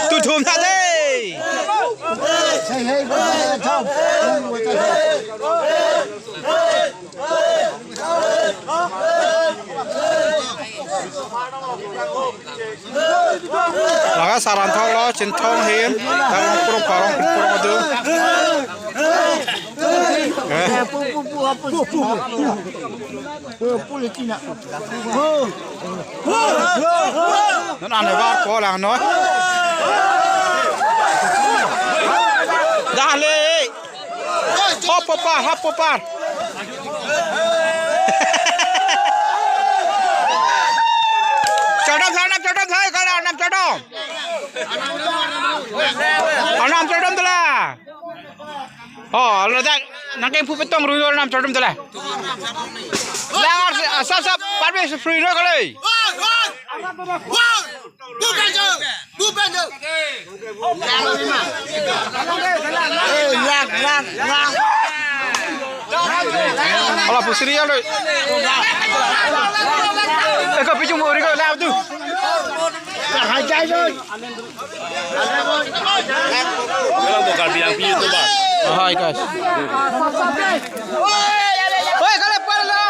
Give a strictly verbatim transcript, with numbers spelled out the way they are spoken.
Tu thum tha dei. Laga saran thok lo, chin thong hin, tang kurung parong, kurung adu. Eh. Non ane bar ko lang noi. Dah le. Hop popar, hop popar. Chodom, chodom, chodom, chodom, chodom, chodom. Anam chodom tela. Oh, ladak nangkeng pu petong ruyo anam chodom tela. Langar sa sa parbe free no kali. Bukan je, bukan je. Ala pusri alo. Eka pichung mo rigo la tu. Kalau mau Karbi yang pi itu, Bang. Hai, guys. Oi, kalau pala.